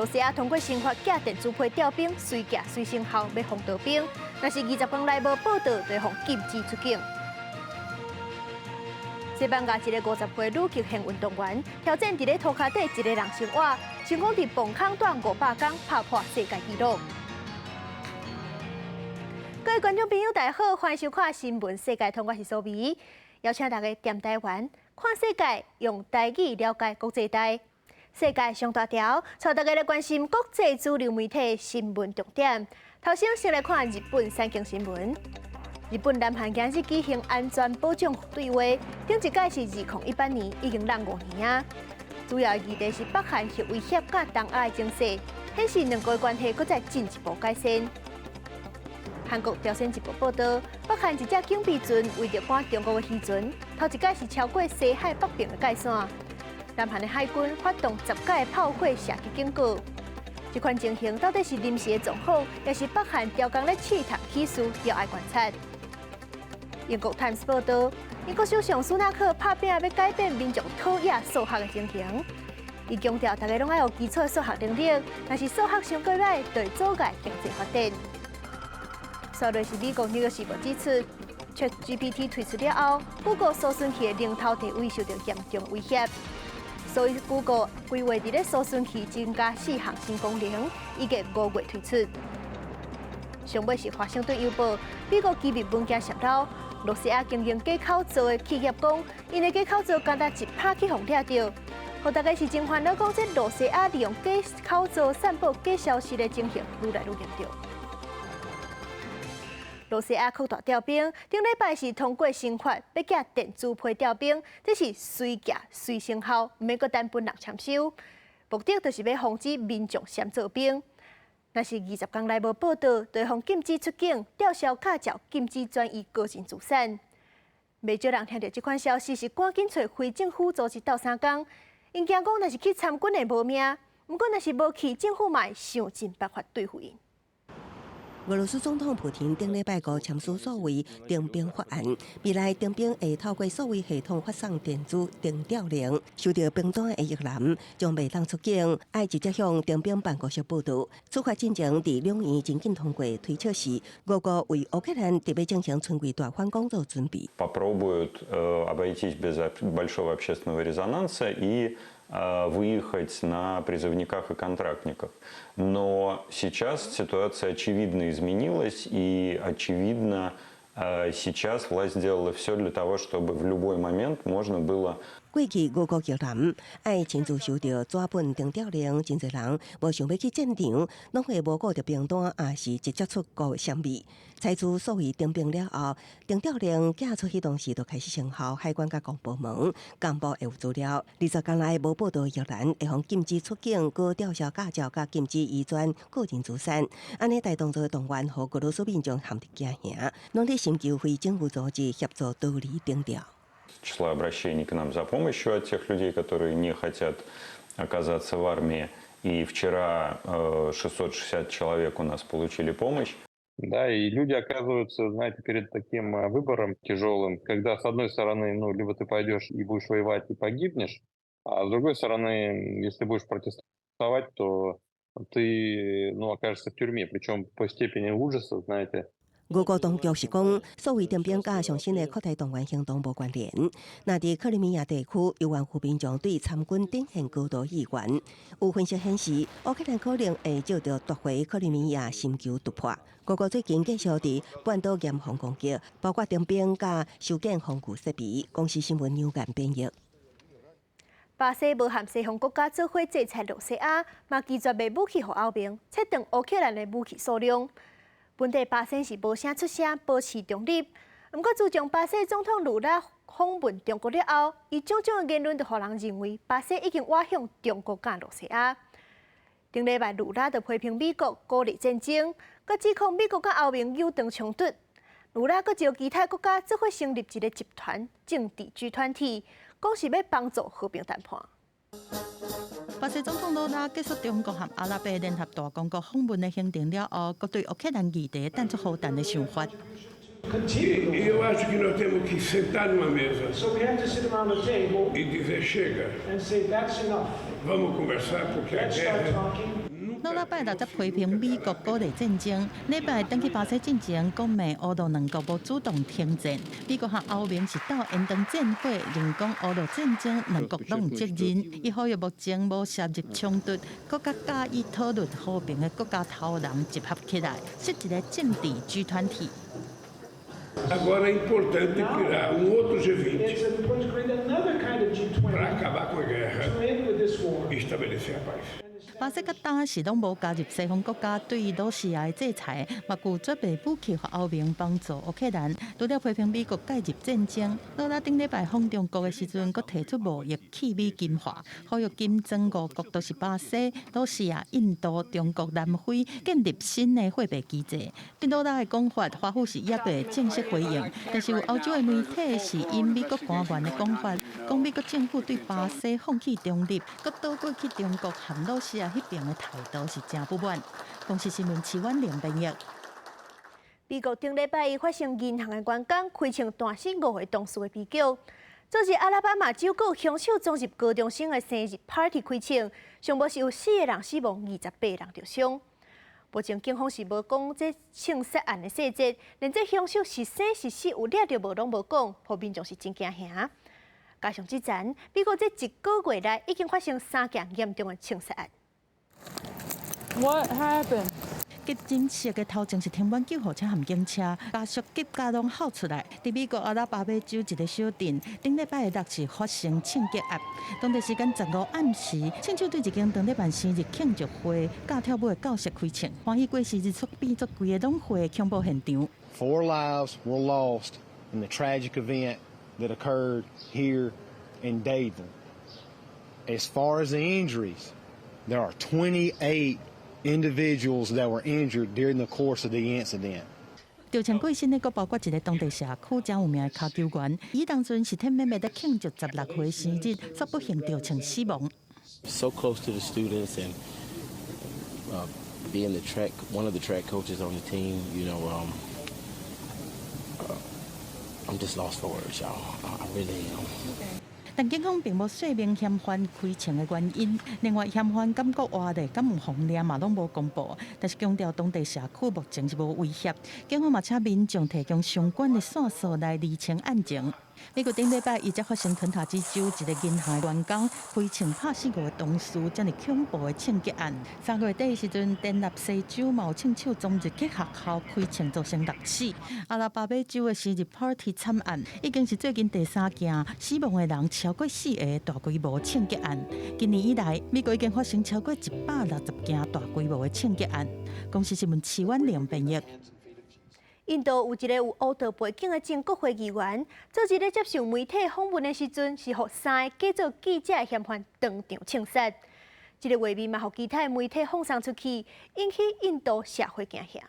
露西亞通過刑法寄電子批調兵，隨寄隨生效，欲防逃兵。若是20天內無報到，就會予禁止出境。西班牙一個50歲女極限運動員挑戰佇咧塗跤底一个人生活，成功佇磅空蹛500工，拍破世界紀錄。各位觀眾朋友，大家好，歡迎收看《新聞世界通》，我是蘇美，邀請大家踮台灣看世界，用台語了解國際大。世界上大條，帶大家來關心國際主流媒體新聞重點。頭先先來看日本產經新聞。日本南韓今日舉行安全保障對話，頂一屆是2018年，已經湳5年啊。主要議題是北韓核威脅佮東亞的情勢，顯示兩國關係閣再進一步改善。韓國朝鮮日報報導，北韓一隻警備船為著趕中國的漁船，頭一擺是超過西海北邊的界線。南韓的海軍發動10改炮火射擊警告，這款情形到底是臨時的狀況，抑是北韓刁工咧試探起事，要愛觀察。英國《泰晤士報》報導，英國首相蘇納克拍拚欲改變民眾討厭數學的情形，伊強調大家攏愛有基礎的數學能力，若是數學傷過䆀，就會阻礙經濟發展。紲落是美國《紐約時報》指出，ChatGPT 推出了後，Google 搜尋器的龍頭地位受到嚴重威脅，所以 Google 規劃佇咧搜尋器增加四項新功能，預計5月推出。上尾是華盛頓郵報，美國機密文件洩露，露西亞經營假口罩的企業講，𪜶的假口罩干焦一拍去予掠著，予大家是真煩惱，講這露西亞利用假口罩散布假消息的情形愈來愈嚴重。露西亞擴大調兵，頂禮拜是通過刑法，欲寄電子批調兵，這是隨寄隨生效，毋免閣等本人簽收。目的就是欲防止民眾暹做兵。若是20天內無報到，就會予禁止出境、吊銷駕照、禁止轉移個人資產。袂少人聽著這款消息，是趕緊揣非政府組織鬥相共。𪜶驚講，若是去參軍會無命，毋過若是無去，政府嘛會想盡辦法對付𪜶。俄羅斯總統普廷頂禮拜五簽署所謂徵兵法案，未來徵兵會透過數位系統發送電子徵調令，收到兵單的役男將袂當出境，愛直接向徵兵辦公室報到。此法進前佇兩院真緊通過，推測是俄國為烏克蘭特別進行春季大反攻做準備。 Попробуют обойтись без большого общественного резонанса и выехать на призывниках и контрактниках. Но сейчас ситуация очевидно изменилась, и очевидно, сейчас власть сделала все для того, чтобы в любой момент можно было 過去俄國役男愛親自收著紙本徵調令，真濟人無想欲去戰場，攏會無顧著兵單，抑是直接出國暹粒。採取所謂徵兵了後，徵調令寄出彼當時就開始生效，海關佮公部門公布會有資料。20天內無報到役男會予禁止出境，閣吊銷駕照，佮禁止移轉個人資產。按呢大動作動員，予俄羅斯民眾陷入驚嚇，攏咧尋求非政府組織協助逃離徵調。 Числа обращений к нам за помощью от тех людей, которые не хотят оказаться в армии. И вчера 660 человек у нас получили помощь. Да, и люди оказываются, знаете, перед таким выбором тяжелым, когда, с одной стороны, ну, либо ты пойдешь и будешь воевать и погибнешь, а с другой стороны, если будешь протестовать, то ты, ну, окажешься в тюрьме, причем по степени ужаса, знаете. 俄國當局是講，所謂徵兵佮上新的擴大動員行動無關聯。若佇克里米亞地區，有萬戶民眾對參軍展現高度意願。有分析顯示，烏克蘭可能會藉著奪回克里米亞尋求突破。俄國最近繼續佇半島嚴防攻擊，包括徵兵佮修建防禦設備。公視新聞紐間編譯。巴西無和西方國家做伙制裁露西亞，嘛拒絕賣武器予歐盟，切斷烏克蘭的武器數量。本底巴西是無啥出聲，保持中立。毋過自從巴西總統盧拉訪問中國了後，伊種種的言論就予人認為巴西已經倚向中國佮露西亞。頂禮拜盧拉就批評美國鼓勵戰爭，閣指控美國佮歐盟扭斷衝突。盧拉閣召其他國家做伙成立一個集團政治集團體，講是欲幫助和平談判。巴西總統盧拉結束中國和阿拉伯聯合大公國訪問的行程了後，閣對烏克蘭議題彈出烏彈的想法。 Eu acho que nós temos que sentar numa mesa So we have to sit around a table e dizer: chega, and say, "That's enough." vamos conversar, porque a Let's start guerra talking. 拜六才批評美國鼓勵戰爭，禮拜轉去巴西進前講罵烏俄兩國無主動停戰，美國和歐盟是鬥延長戰火，認講烏俄戰爭兩國攏有責任。伊呼籲目前無涉入衝突、閣較佮意討論和平的國家頭人集合起來，設一个政治集團體。 Agora é importante criar um outro G20 para acabar com a guerra e estabelecer a paz. 巴西佮當時攏無加入西方國家對羅西亞的制裁，嘛拒絕賣武器予歐盟幫助烏克蘭。除了批評美國介入戰爭，盧拉頂禮拜訪中國的時陣，閣提出5億去美金化，呼籲金磚五國都是巴西、羅西亞、印度、中國、南非建立新的貨幣機制。對盧拉的講法，華府是猶未正式回應，但是有歐洲的媒體是引美國官員的講法，講美國政府對巴西放棄中立，閣倒過去中國和羅西亞彼邊的態度是誠不滿。公視新聞徐婉玲編譯。美國頂禮拜一發生銀行的員工開槍彈死五个同事的悲劇。昨日阿拉巴馬州閣有兇手衝入高中生的生日 party 開槍，上無是有四个人死亡，28人著傷。目前警方是無講這槍殺案的細節，連這兇手是生是死有掠著無攏無講，予民眾是真驚嚇。加上之前，美國這一個月內已經發生三件嚴重的槍殺案。 What happened？急診室的頭前是停滿救護車和警車，家屬急甲攏吼出來。佇美國阿拉巴馬州一个小鎮，頂禮拜六是發生槍擊案。當地時間15暗時，槍手對一間當咧辦生日慶祝會，佮跳舞的教室開槍。歡喜過生日出變做規个攏會恐怖現場。 Four lives were lost in the tragic event that occurred here in Dadeville. As far as the injuries, there are 28 individuals that were injured during the course of the incident. 著槍過身的，閣包括一个當地社區誠有名的跤球員，伊當陣是替妹妹咧慶祝16歲生日，卻不幸著槍死亡。 So close to the students and being one of the track coaches on the team, I'm just lost for words, y'all. I really am. 但警方並無說明嫌犯開槍的原因，另外嫌犯敢閣活咧，敢有予掠嘛，攏無公布。但是強調當地社區目前是無威脅，警方嘛請民眾提供相關的線索來釐清案情。美國頂禮拜一才發生肯塔基州一个銀行員工開槍拍死五个同事，這爾恐怖的槍擊案。3月底的時陣，田納西州嘛有槍手衝入去學校開槍造成六死。阿拉巴馬州的生日 party 慘案，已經是最近第三件死亡的人超過四个大規模槍擊案。今年以來，美國已經發生超過160件大規模的槍擊案。公視新聞徐婉玲編譯。印度有一个有烏道背景的前國會議員，昨日咧接受媒體訪問的時陣，是予三个假做記者的嫌犯當場槍殺。這个畫面嘛，予其他的媒體放送出去，引起印度社會驚嚇。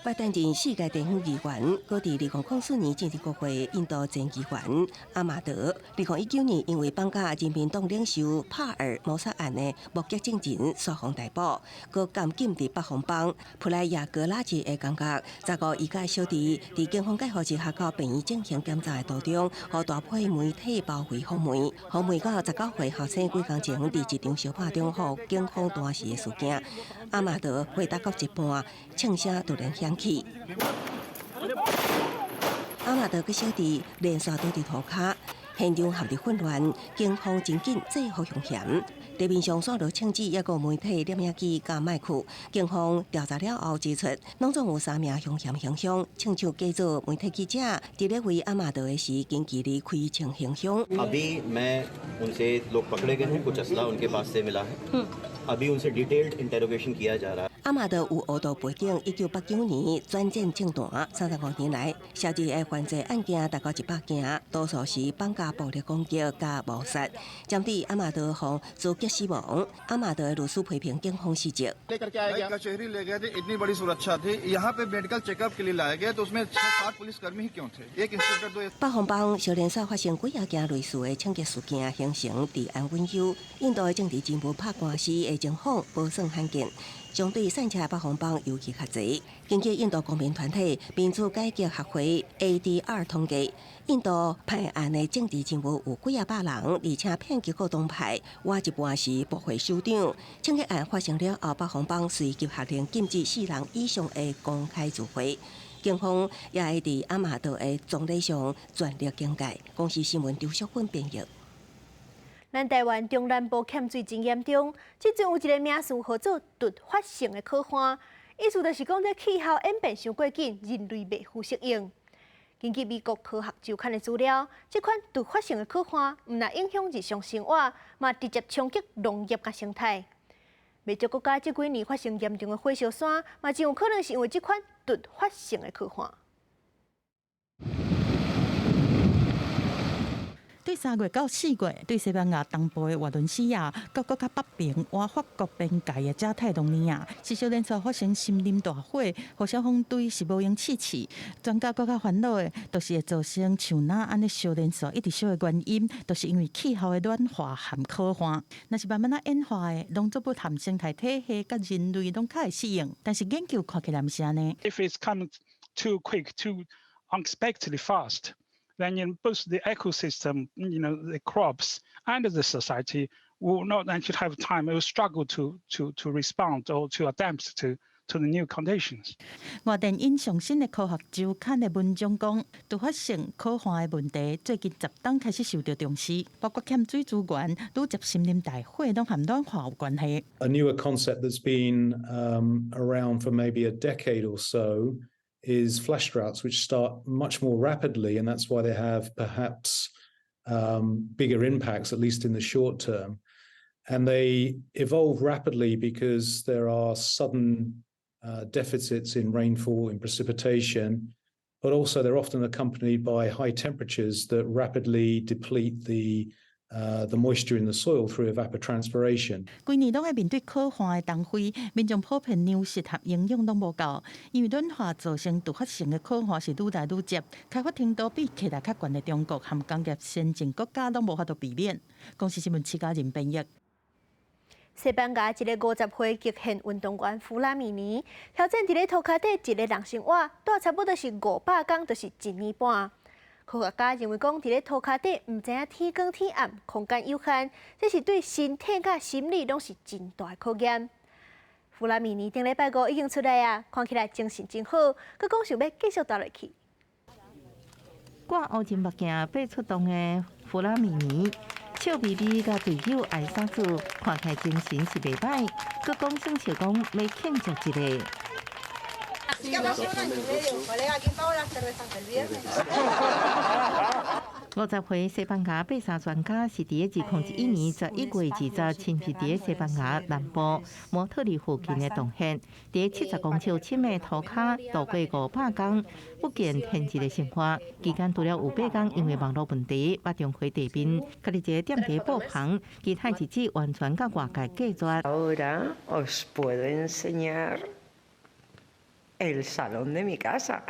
捌擔任四屆地方議員，閣佇2004年進入國會。印度前議員阿馬德，2019年因為綁架人民黨領袖帕爾謀殺案的目擊證人煞予逮捕，閣監禁佇北方邦普拉亞格拉治的監獄。15伊佮小弟佇警方介護之下到病院進行檢查的途中，予大批媒體包圍訪問。訪問到19歲後生幾工前，佇一場相拍中予警方彈死的事件。阿馬德回答到一半，槍聲突然響起。阿馬德佮小弟連續倒佇塗跤，現場陷入混亂，警方真緊制服兇嫌。地面上散落槍支，抑閣媒體攝影機佮麥克。警方調查了後指出，攏總有三名兇嫌行兇，槍手假做媒體記者，佇咧圍阿馬德的時，近距離開槍行兇。 अभी मैं उनसे लोग पकड़े गए हैं, कुछ असला उनके पास से मिला है। अभी उनसे डिटेल्ड इंटेरोगेशन किया जा रहा है。阿馬德有烏道背景，1989年轉戰政壇，35年來涉入的犯罪案件達到100件，多數是綁架、暴力攻擊佮謀殺。針對阿馬德予槍擊死亡，阿馬德的律師批評警方失職。 कचहरी ले गए थे, इतनी बड़ी सुरक्षा थी, यहाँ पे मेडिकल चेकअप के लिए लाए गए तो उसमें छह सात पुलिसकर्मी ही क्यों थे? एक इंस्पेक्टर, दो 北方邦小連續發生幾仔件類似的槍擊事件，形成治安隱憂。印度的政治人物拍官司的情況無算罕見。相對散車北方邦尤其較濟。根據印度公民團體民主改革學會 ADR 統計，印度叛案的政治人物有幾仔百人，而且遍及各黨派，倚一半是國會首長。槍擊案發生了後，北方邦隨即下令禁止四人以上的公開聚會。警方也會佇阿馬德的葬禮上全力警戒。公視新聞張淑芬編譯。咱台灣中南部欠水真嚴重，這陣有一个名詞號做突發性的洘旱，意思就是講這氣候演變傷過緊，人類袂赴適應。根據美國科學週刊的資料，這款突發性的洘旱，毋但影響日常生活，嘛直接衝擊農業佮生態。袂少國家這幾年發生嚴重的火燒山，嘛真有可能是因為這款突發性的洘旱。對3月到4月，對西班牙東部的瓦倫西亞，佮閣較北邊倚法國邊界的加泰隆尼亞，持續連續發生森林大火，予消防隊是無閒試試。專家閣較煩惱的，就是會造成像若按呢燒連續一直燒的原因，就是因為氣候的暖化和洘旱。若是慢慢仔演化的，農作物和生態體系佮人類攏較會適應。但是研究看起來毋是按呢。 If it's coming too quick, too unexpectedly fast, then in both the ecosystem, the crops and the society will not actually have time, will struggle to respond or to adapt to the new conditions. 外電引上新的科學週刊的文章講，突發性洘旱的問題最近10冬開始受到重視，包括欠水資源、愈捷森林大火，攏和暖化有關係。 A newer concept that's been around for maybe a decade or so is flash droughts, which start much more rapidly, and that's why they have perhaps bigger impacts, at least in the short term. And they evolve rapidly because there are sudden deficits in rainfall, in precipitation, but also they're often accompanied by high temperatures that rapidly deplete the moisture in the soil through evapotranspiration. 規年攏愛面對洘旱的東非，民眾普遍糧食和營養攏無夠，因為暖化造成突發性的洘旱是愈來愈捷，開發程度比起來較懸的中國和工業先進國家攏無法度避免。公視新聞徐家仁編譯。西班牙一个50歲極限運動員弗拉米尼挑戰佇咧塗跤底一个人生活，蹛差不多是500工，就是一年半。科學家認為講，佇咧塗跤底毋知影天光天暗，空間有限，這是對身體佮心理攏是真大的考驗。弗拉米尼頂禮拜五已經出來啊，看起來精神真好，閣講想欲繼續蹛落去。掛烏鏡目鏡爬出動的弗拉米尼，笑眯眯佮隊友愛沙子，看起來精神是袂䆀，閣講耍笑講欲慶祝一下。50歲西班牙爬山專家是佇2001年11月20親自佇西班牙南部摩特利附近的洞穴，佇70公尺深的塗跤度過500工不見天日的生活。期間除了有8工因為網路問題欲重回地面，家己一个踮佇布棚，其他日子完全佮外界隔絕。 Ahora os puedo enseñar el salón de mi casa.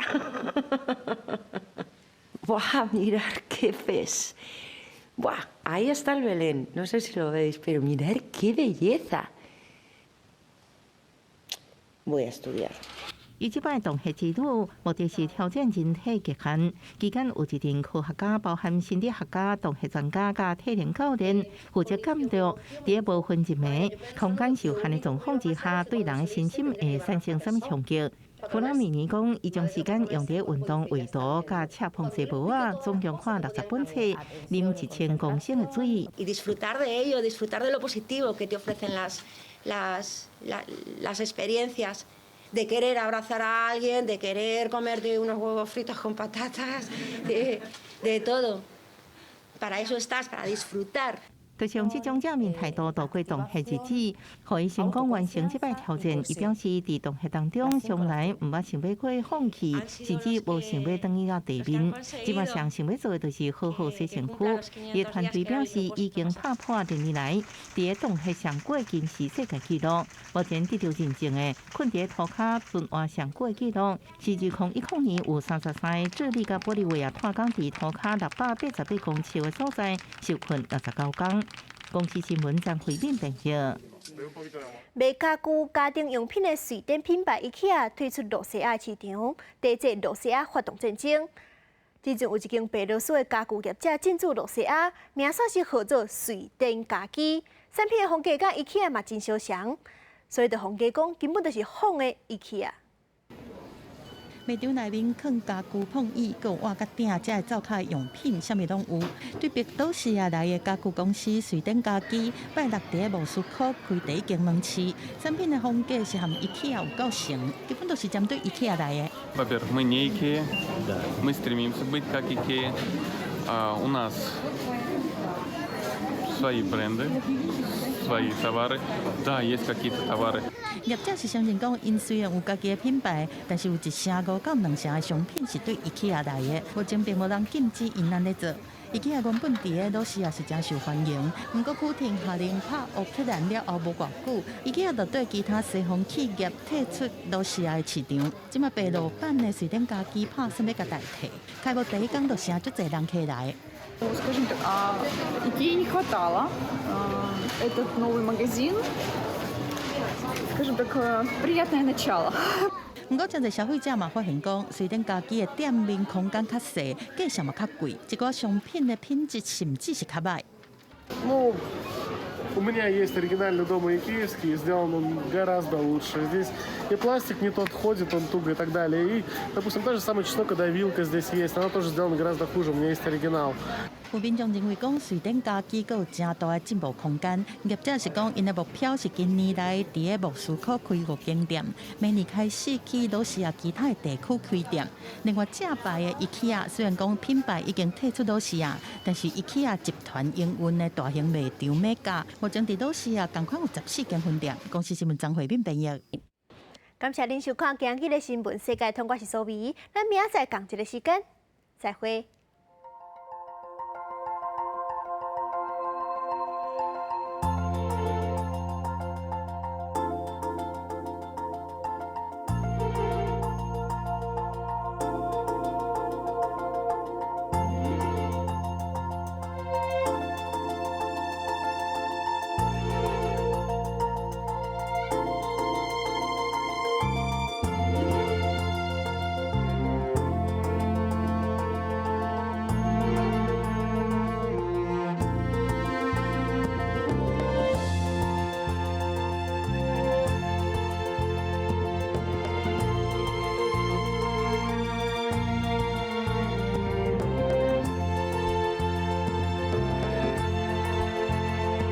Buah, mirar qué pez. Buah, ahí está el Belén. No sé si lo veis, pero mirar qué belleza. Voy a estudiar. 伊這擺洞穴之旅，目的是挑戰人體極限。期間有一陣科學家，包含心理學家、洞穴專家、佮體能教練，負責監督。佇無分日暝、空間受限的狀況之下，對人的身心會產生啥物衝擊？弗拉米尼講，伊將時間用佇運動畫圖、佮車縫紗帽仔，總共看60本冊，啉1000公升的水。 Y disfrutar de ello, disfrutar de lo positivo que te ofrecen las experiencias, de querer abrazar a alguien, de querer comerte unos huevos fritos con patatas, de todo. Para eso estás, para disfrutar. 就像這種正面態度度過洞穴日子，予伊成功完成這擺挑戰。伊表示，佇洞穴當中，從來毋捌想欲過放棄，甚至無想欲轉去到地面。這擺上想欲做的，就是好好洗身軀。伊的團隊表示，已經拍破歷年來佇個洞穴上久的金氏世界紀錄。目前得到認證的，睏佇塗跤存活上久的紀錄，是2010年有33個智利佮玻利維亞炭工佇塗跤688公尺的所在受困69工。公視新聞張惠敏編譯。賣家具、家庭用品的瑞典品牌 IKEA 退出露西亞市場，抵制露西亞發動戰爭。之前有一間白羅斯的家具業者進駐露西亞，名煞是號做瑞典家居，產品的風格佮 IKEA 嘛真相像，所以就予人講根本就是仿的 IKEA。賣場內面囥家具、膨椅、閣有碗佮鼎，遮的灶跤用品，啥物攏有。對白羅斯來的家具公司瑞典家居，拜六佇咧莫斯科開第一間門市，產品的風格是和 IKEA 有夠像，基本都是針對 IKEA 來的。 Во-первых, мы не IKEA, мы стремимся быть как IKEA. У нас свои бренды, свои товары. Да, есть какие-то товары. 業者是承認講，𪜶雖然有家己的品牌，但是有1成5到2成的商品是對 IKEA 來的。目前並無人禁止𪜶按呢做。IKEA 原本佇咧露西亞是誠受歡迎，毋過普廷下令拍烏克蘭了後無偌久，IKEA 就對其他西方企業退出露西亞的市場。這馬白羅版的瑞典家居拍算欲共代替，開幕第一工就成足濟人客來。 Скажем так, Икеи не хватало. Этот новый магазин, скажем так, приятное начало. 毋過，真濟消費者嘛發現講，瑞典家居的店面空間較細，價錢嘛較貴，一寡商品的品質甚至是較䆀。 Ну, у меня есть оригинальный дома икеевский, сделан он гораздо лучше. Здесь и пластик не тот ходит, он туго и так далее. И, допустим, та же самая чеснокодавилка здесь есть, она тоже сделана гораздо хуже, у меня есть оригинал. 有民眾認為講，瑞典家居閣有誠大的進步空間。業者是講，𪜶的目標是今年來佇咧莫斯科開五間店，明年開始去露西亞其他的地區開店。另外，正牌的 IKEA 雖然講品牌已經退出露西亞，但是 IKEA 集團營運的大型賣場 Mega，目前佇露西亞仝款有14間分店。公視新聞張惠敏編譯。感謝恁收看今日的新聞世界通，我是蘇美，咱明仔載仝一个時間，再會。